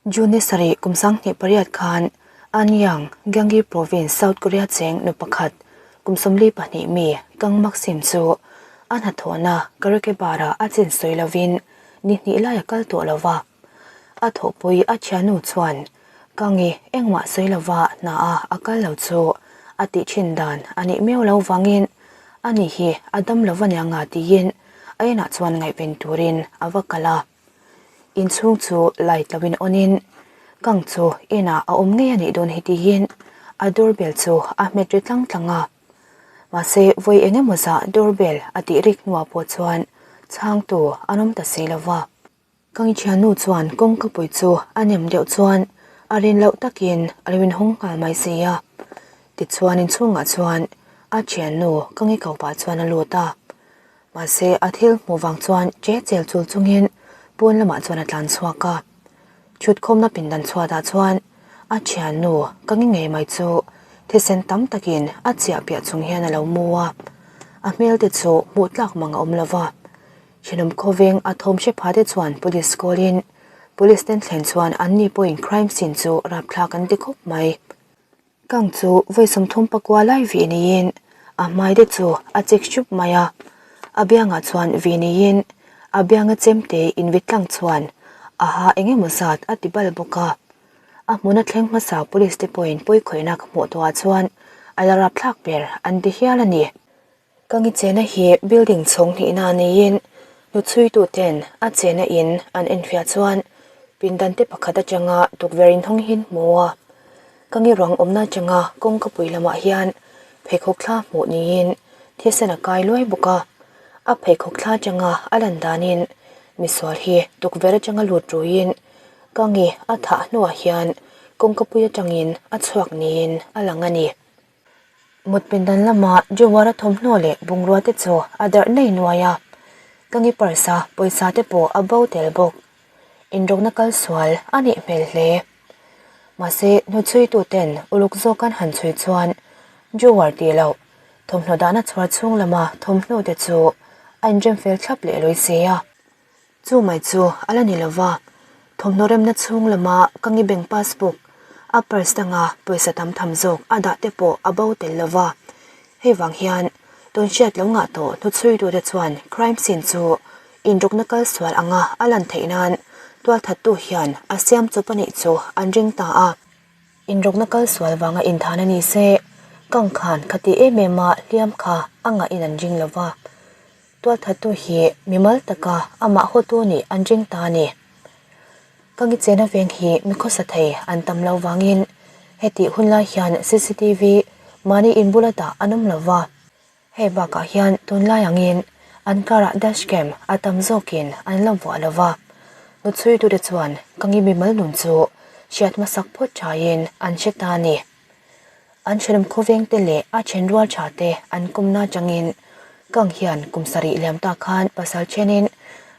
June ni sarih kum 28 khan Anyang, Gyeonggi Province, South Korea cheng nu pakhat kum 42 mi Kang Maxim chu a hnathawhna karaoke bar ah a chin sawi lovin ni hnih lai a kal tawh lo va. A thawhpui a thiannu chuan Kang-i engmah sawi lova hna a a kal lo chu a tih thin dan a nih miau lo vangin ani hi a dam lo va nia nga tiin a inah chuan ngaihven turin a va kal a. Inchhung chu light lo in on in Kang chu inah a awm ngei a nih dawn hi tiin a doorbell chu a hmet ri tlang tlang a. Mahse vawi eng emaw zah doorbell a tih rik hnuah pawh chuan chhangtu an awm ta si lo va. Kangchhiannu chuan kawngkapui chu a nem deuh chuan a rin loh takin a lo inhawng nghal mai si a. Tichuan inchhungah chuan a thiannu Kangikaupa chuan a lut a. Mahse a thil hmuh vang chuan che chel chul chungin pawn lamah chuan a tlan chhuak a. Chhutkhawmna pindan chhuatah chuan a thiannu Kangi ngei mai chu thisen tam takin a chiah piah chung hian a lo mu a. A hmel te chu hmuh tlak mang a awm lo va. Thenawm khawveng a thawm hre pha te chuan police call in police ten thlen chuan an ni pawhin crime scene chu rapthlak an ti khawp mai. Kang chu vawi 34 lai vih niin a hmai te chu a chik hrup mai a, a biangah chuan vih niin a bianga chemte invit tlang chuan a ha eng emaw zat a ti bal bawk a. A hmuna thleng hmasa police te pawhin pawikhawihna ka hmuh tawhah chuan a la rapthlak ber an ti hial a ni. Ka ngichena hi building chhawng hnihna neiin hnuchhuitu ten a chena in an enfiah chuan pindan te pakhat atanga tukverh inhawng hi an hmu a. Ka ngi ruang awmna atanga kawngkapui lamah hian pheikhawk thla hmuh niin thisen a kai luai bawk a. A pheikhawk thla atanga a lan danin misual hi tukverh atanga lut ruiin ka ngi a thah hnuah hian kawngkapui atangin a chhuak niin a lang a ni. Mut pindan lama Jowara thawmhnaw leh bungrua te chu a darh nei nuai a, ka ngi purse-a pawisa te pawh a bo tel bawk. Inrawkna kal sual a nih hmel hle. Mahse, hnuchhuitu ten uluk zawk an han chhui chuan Jowar tih loh thawmhnaw dahna chhuar chhung lama thawmhnaw te chu a inrem fel thlap leh lawi si a. Chu mai chu a la ni lo va, thawmhnaw remna chhung lama ka ngi bank passbook, a purse danga pawisa tam tham zawk a dah te pawh a bo tel lo va. Hei vang hian tun hriat lo ngah tawh hnuchhuitute chuan crime scene chu inrawkna kal sual anga a lan theih nan tualthattu hian a siam chawp a nih chu an ring ta a. Inrawkna kal sual vanga inthan a ni se, kang khan khati em em a hliam kha a ngahin an ring lo va. Tualthattu hi mimal taka amah hawtu nih an ring ta a ni. Ka ngichena veng hi mi khawsa thei an tam lo vangin hetih hun lai hian cctv mahni inbula dah an awm lo va. Hei bakah hian tunlai angin an karah dashcam a tam zawkin an la vuah lo va. Hnuchhuitute chuan ka ngi mimal nun chu hriat hmasak phawt thain an hre ta a ni. An thenawm khawveng te leh a then rual tha te an kumna atangin Kang hian kum sarih liam ta khan pasal thenin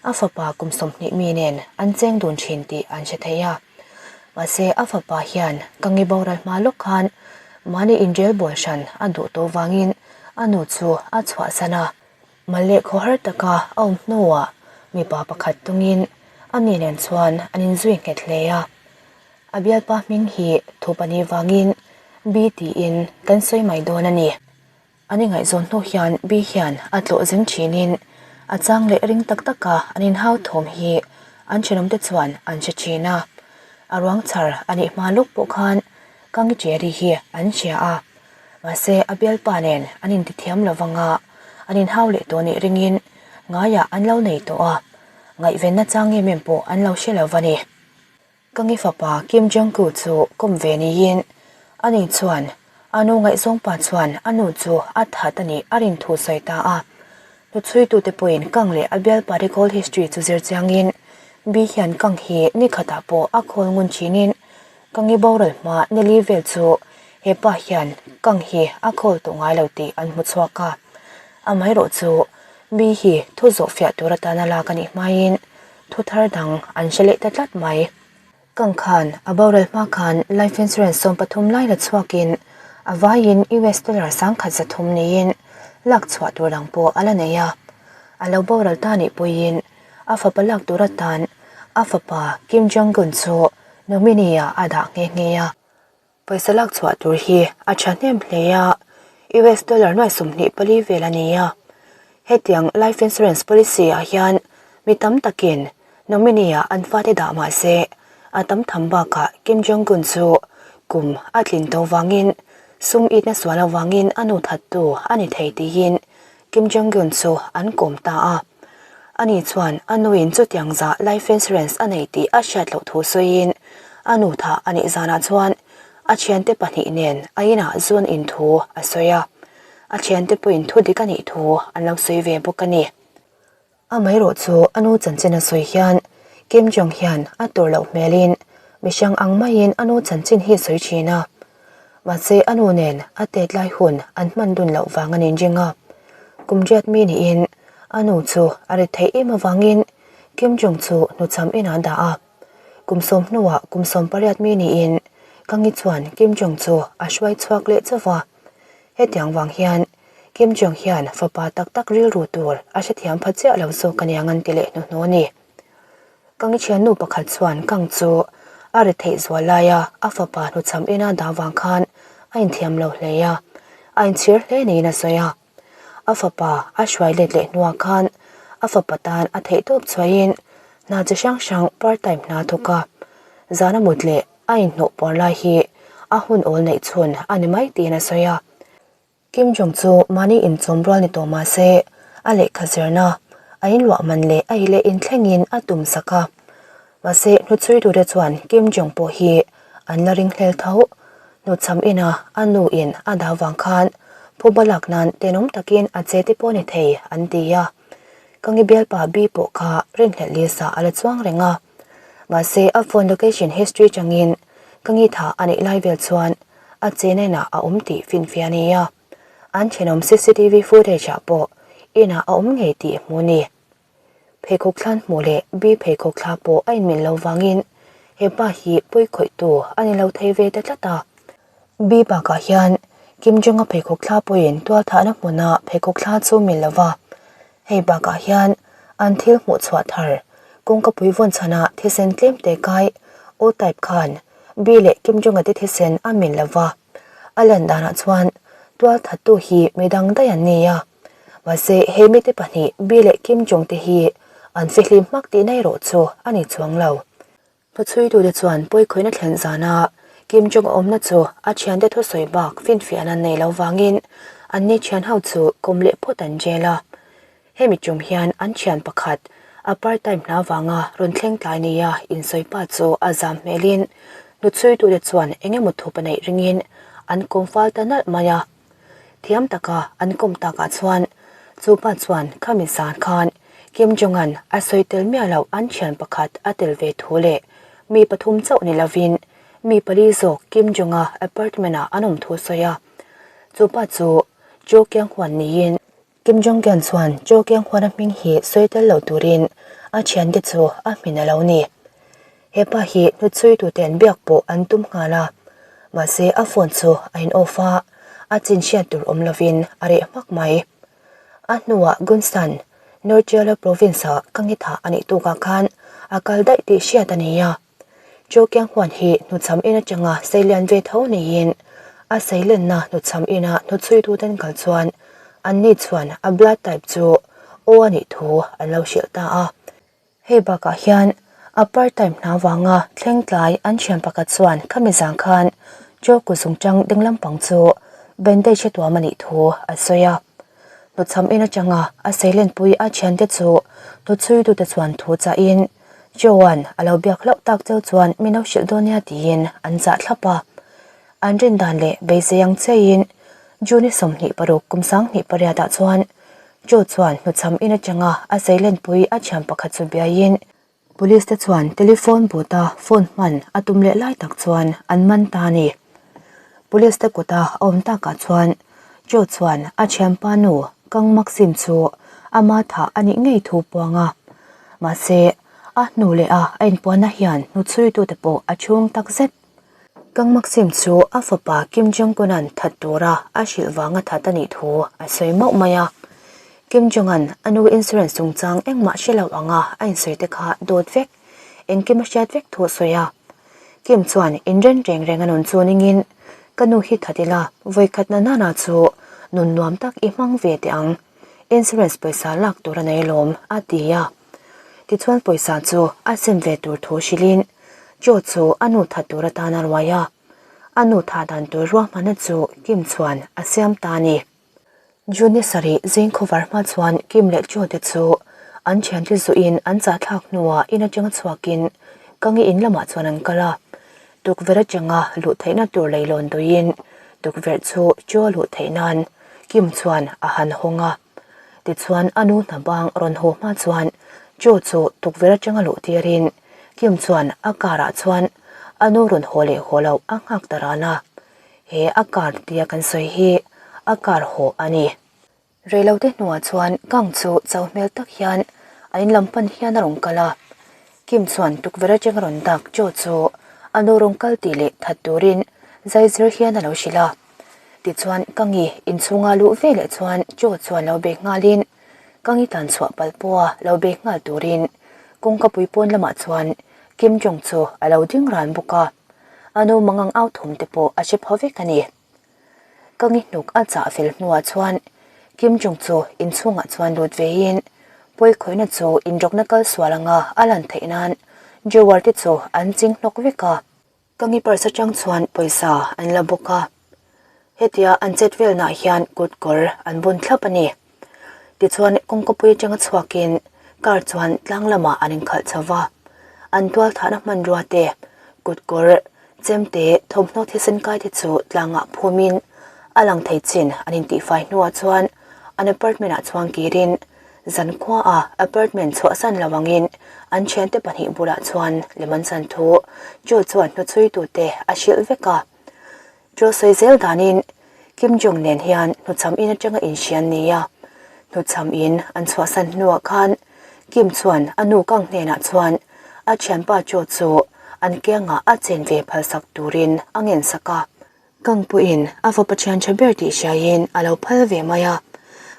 a fapa kum 20 mi nen an cheng dun thin tih an hre thei a. Mahse a fapa hian Kangi boral hma lawk khan mahni inrel bawl hran a duh tawh vangin a nu chu a chhuahsan a. Mal leh khawhar taka a awm hnuah mipa pakhat tungin a ni nen chuan an inzui nghet hle a. A bialpa hming hi thu pahnih vangin Bi tiin kan sawi mai dawn a ni. An ingaihzawn hnu hian Bi hian a tlawh zing thinin a chang leh ring tak taka an inhau thawm hi an thenawmte chuan an hre thin a. A ruang chhar a nih hma lawk pawh khan Kangi Cherry hi an hria a. Mahse a bialpa nen an intithiam lo vanga an inhau leh tawh nih ringin ngaiah an lo nei tawh a, ngaihvenna chang em em pawh an lo hre lo va ni. Ka ngi fapa Kim Jong-ku chu kawm ve niin ani chuan a nu ngaihzawng pa chuan a nu chu a that a nih a rin thu sawi ta a. Hnuchhuitute pawhin Kang leh a bialpa te call history chu zir chiangin Bi hian Kang hi ni khatah pawh a call ngun thinin ka ngi boral hma nili vel chu he pa hian Kang hi a call tawh ngai lo tih an hmu chhuak a. Amaherawh chu Bi hi thu zawh fiah tur atana lak a nih hmain Thu thar dang an hre leh ta tlat mai. Kang khan a boral hma khan life insurance 13 lai la chhuakin a vaiin US dollar 1,300 niin lak chhuah tur dang pawh a la nei a. A lo boral ta nih pawhin a fapa lak tur atan a fapa Kim Jong-un chu Nominee ah a dah nghe nghe a. Pawisa lak chhuah tur hi a thahnem hle a, US dollar nuai 24 vel a ni a. Hetiang life insurance policy ah hian mi tam takin nominee ah an fate dah mah se, a tam tham bakah Kim Jong-un chu kum a tlin tawh vangin sum itna sual avangin a nu thattu a ni thei tiin Kim Jong-un chu an kawm ta a. Ani chuan a nuin chutiang zah life insurance a nei tih a hriat loh thu sawiin a nu thah a nih zanah chuan a thiante pahnih nen a inah zun in thu a sawi a, a thiante pawhin thu dik a nih thu an lo sawi ve bawk a ni. Amaherawh chu a nu chanchin a sawi hian Kim Jong hian a tur loh hmelin mihring ang maiin a nu chanchin hi sawi thin a, mahse a nu nen a tet lai hun an hman dun loh vang a nin ring a, kum riat mi niin a nu chu a rit theih em avangin Kim Jong chu hnuchham inah a dah a, kum sawm hnuah kum 18 mi niin Kangi chuan Kim Jong chu a hruai chhuak leh chauh a, hetiang vang hian Kim Jong hian fapa tak tak rilru tur a hrethiam pha chiah lo zawk a nia ngan ti leh hnuhnawh a ni. Kangi thiannu pakhat chuan Kang chu a ri theih zual laia a fapa hnuchham ina dah vang khan a inthiam lo hle a, a inchhir hle niin a sawi a. A fapa a hruai let leh hnuah khan a fapa tan a theih tawp chhuahin hna chi hrang hrang part time hna thawk a, zana mut leh a inhnawh puar lai hi a hun awl neih chhun a ni mai tiin a sawi a. Kim Jong chu mahni inchawm rual ni tawh mah se, a lehkha zirna, a inluah man leh a i leh inthlengin a tum sak a. Mahse, hnuchhuitute chuan Kim Jong pawh hi an la ringhlel tho. Hnuchham ina a nu in a dah vang khan phuba lak nan tenawm takin a che te pawh ni thei an ti a. Ka ngi bialpa Bi pawh kha rinhlelh lisa a la chuang reng a. Mahse, a phone location history tangin ka ngi tha a nih lai vel chuan a chenena a awm tih finfiah a ni a, an thenawm cctv footage ah pawh inah a awm ngei tih hmuh a ni. Pheikhawk thlan hmuh leh bi pheikhawk thla pawh a inmil lo vangin he pa hi pawi khawihtu a ni lo thei ve ta tlat a. Bi bakah hian Kim Jong-a pheikhawk thla pawhin tualthahna hmuna pheikhawk thla chu mil lo va, hei bakah hian an thil hmuh chhuah thar kawngkapui vawn chhanah thisen tlem te kai O-type khan Bi leh Kim Jong-a te thisen a mil lo va, a lan danah chuan tual thattu hi mi dang daih an ni a. Mahse, he mite pahnih Bi leh Kim Jong te hi an fihlim hmak tihna erawh chu a ni chuang lo. Hmachhuitute chuan pawikhawihna thlen zana Kim Jong a awmna chu a thiante thusawi bak finfiahna an nei lo vangin anni thian ho chu kawm leh phawt an jail a. Hemi tum hian an thian pakhat a part time hna vanga rawn thleng tlai nia insawi pa chu a zam hmelin hnuchhuitute chuan eng emaw thup a neih ringin an kawm fal ta nalh mai a. Thiam taka an kawm takah chuan chu pa chuan khami zan khan Kim Jong-an a sawi tel miah loh an thian pakhat a tel ve thu leh mi pathum chauh ni lovin mi pali zawk Kim Jong-a apartment-ah an awm thu sawi a. Chu pa chu Cho Kyung-hwan niin Kim Jong-un chuan Cho Kyung-hwan-a hming hi sawi tel lo turin a thiante chu a hmin a lo ni. He pa hi hnuchhuituten biak pawh an tum nghal a, mahse a phone chu a in off a, a chin hriat tur awm lovin a reh hmak mai. A hnuah Gunsan, North Jeolla Province-ah ka ngithah a nih tukah khan a kal daih tih hriat a ni a. Cho Kyung-hwan hi hnuchham in atanga seilian ve tho niin a seilenna hnuchham ina hnuchhuituten kal chuan anni chuan a blood type chu O a nih thu an lo hrilh ta a. Hei bakah hian a part time hna vanga thleng tlai an thian pakhat chuan khami zang khan Cho kuzungchang ding lampang chu bandage a tuam a nih thu a sawi a. Hnuchham in atanga a seilenpui a thiante chu hnuchhuitute chuan thu chahin Joan a lo biak hlauh tak cheu chuan min lo hrilh dawn nia tiin an zah thlap a. An rin dan leh beisei ang cheiin June 26 kum 28 ah chuan Joe chuan hnuchham in atanga a zeilenpui a thian pakhat chu biaiin Police te chuan telephone booth a phone hman a tum leh lai tak chuan an man ta a ni. Police te kuta a awm takah chuan Joe chuan a thianpa nu Kang Maxim chu ama thah a nih ngei thu puang a. Mahse, a hnu leh a a inpuanna hian hnuchhuitute pawh a chhung tak zet. Kang Maxim chu a fapa Kim Jong-un-a'n that tura a hrilh vanga that a nih thu a sawi mauh mai a. Kim Jong-a'n a nu insurance chungchang engmah hre lo anga a insawi te kha dawt vek, engkim a hriat vek thu a sawi a. Kim chuan inren reng reng a nun chu ningin, Ka nu hi that ila, vawikhat na nana chu nun nuam tak i hmang ve teh ang, insurance pawisa lak tur a nei lawm, a ti a. Tichuan pawisa chu a sem ve tur thu hrilhin Joe chu a nu that tur atan a ruai a. A nu thah dan tur ruahmanna chu Kim chuan a siam ta a ni. June sarih zing khawvar hma chuan Kim leh Joe te chu an thiante zuiin an chahthlak hnuah in atanga chhuakin Kangi in lamah chuan an kal a. Tukverh atanga luh theihna tur leilawn duiin tukverh chu Joe luh theih nan Kim chuan a han hawng a. Tichuan a nu hna bang rawn haw hma chuan Joe chu tukverh atanga luh tirin Kim chuan a car ah chuan a nu rawn haw leh haw loh a nghak ta ran a. He a car tia kan sawi hi a car haw a ni. Reilote hnuah chuan Kang chu chau hmel tak hian a in lam pan hian a rawn kal a. Kim chuan tukverh atanga rawn dak Joe chu a nu rawn kal tih leh that turin zai zir hian a lo hrilh a. Tichuan Kangi inchhunga luh ve leh chuan Joe chuan lo bek nghalin Kangi tlan chhuah palh pawha lo bek nghal turin kawngka pui pawn lamah chuan Kim Jong chu a lo ding ran bawk a. A nu mangang au thum te pawh a hre phaw vek a ni. Kangi hnuk a chah fel hnuah chuan Kim Jong chu inchhungah chuan lut vein pawi khawihna chu inrawkna kal sual anga a lan theih nan Jowar te chu an ching hnawk vek a. Kangi purse atang chuan pawisa an la bawk a. Hetia an chet velnah hian kut kawr an bun thlap a ni. Tichuan kawngkapui atanga chhuakin car chuan tlang lamah an inkhalh chho va. An tual thahna hmanrua te, kut kawr, chemte, thawmhnaw thisen kai te chu tlangah phumin a lang thei chin an intihfai hnuah chuan an apartment ah chuan kirin zankhua a apartment chhuahsan lo angin an thiante pahnih bulah chuan lem an chan thu Joe chuan hnuchhuitute a hrilh vek a. Chu sawi zel danin Kim Jong nen hian hnuchham in atanga inhrian ni a, hnuchham in an chhuahsan hnuah khan Kim chuan a nu Kang hnenah chuan a thianpa Cho chu an kiangah a chen ve phalsak turin a ngensak a. Kang pawhin a fapa thian tha ber tih hriaiin a lo phal ve mai a,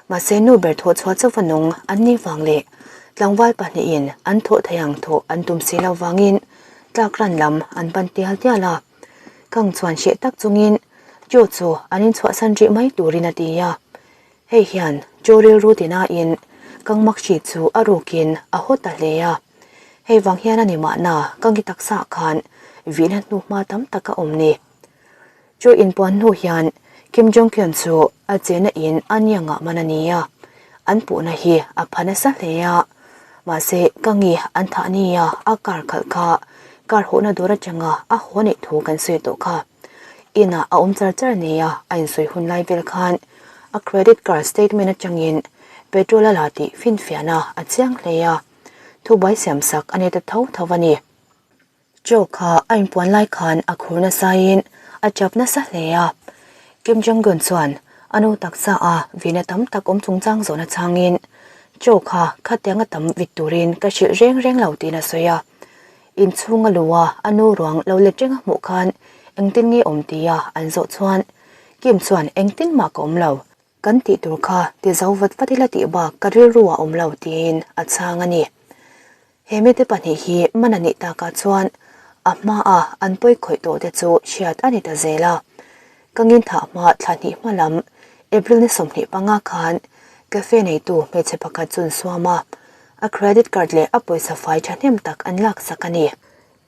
mahse nu ber thawh chhuah chauva nung an nih vang leh tlangval pahnihin an thawh thei ang thawh an tum si lo vangin tlak ran lam an pan tial tial a. Kang chuan hreh tak chungin Joe chu an inchhuahsan rih mai turin a ti a. Hei hian Joe rilru tinain Kang Makshi chu a rukin a haw ta hle a. Hei vang hian a ni mahna Kangi taksa khan vihna hnuhma tam tak a awm ni. Joe inpuan hnu hian Kim Jong Kyun chu a chena in a niangah man a ni a. An puhna hi a pha nasa hle a. Mahse Kangi an thah nia a car khalh kha car hawhna dawr atanga a haw neih thu kan sawi tawh kha. Inah a awm char char nia a insawi hun lai vel khan a credit card statement atangin petrol a la tih finfiahna a chiang hle a, thubuai siamsak a ni ta tho tho a ni. Joe kha a inpuan lai khan a khur nasain a chap nasa hle a. Kim Jong-un chuan a nu taksa a vihna tam tak awm chungchang zawhna chhangin Joe kha khatianga tam vit turin ka hrilh reng reng lo tiin a sawi a. Inchhung a luh a a nu ruang lo let reng a hmuh khan engtin nge awm tia an zawh chuan Kim chuan engtin mah ka awm lo. Kan tih tur kha ti zo vat vat ila tih bak ka rilru a awm lo tiin a chhang a ni. He mite pahnih hi man a nih takah chuan a hmaa an pawi khawih tawh te chu hriat a ni ta zel a. Ka nginthah hma thla hnih hma lam April ni 25 khan cafe neitu hmeichhe pakhat chu an suam a, a credit card leh a pawisa fai thahnem tak an laksak a ni.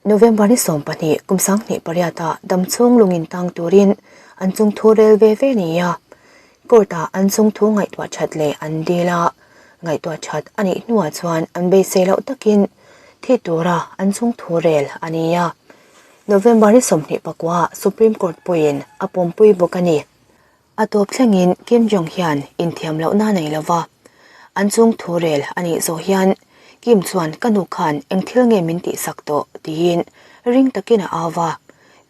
November ni 12 kum 28 ah damchhung lungin tang turin an chungthu rel ve ve ni a, court ah an chungthu ngaihtuah that leh an dil a, ngaihtuah that a nih hnuah chuan an beisei loh takin thi tura an chungthu rel a ni a, November ni 24 Supreme Court pawhin a pawmpui bawk a ni. A tawp thlengin Kim Jong hian inthiam lohna nei lo va, an chung thu rel a nih zawh hian Kim chuan ka nu khan eng thil nge min tihsak tawh tiin ring takin a au va,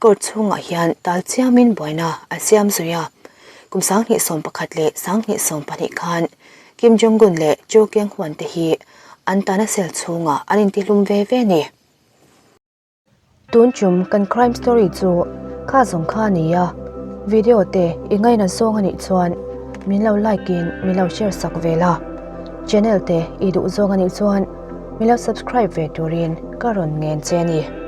court chhungah hian tal chiamin buaina a siam zui a. Kum 2011 leh 2012 khan Kim Jong-un leh Cho Kyung-hwan te hi an tana cell chhungah an intihlum ve ve a ni. Tun chum kan crime story chu kha zawng kha a ni a, video te i ngaina zawng a nih chuan min lo like in min lo share sak ve la, channel te i duh zawng a nih chuan min lo subscribe ve turin ka rawn ngen che a ni.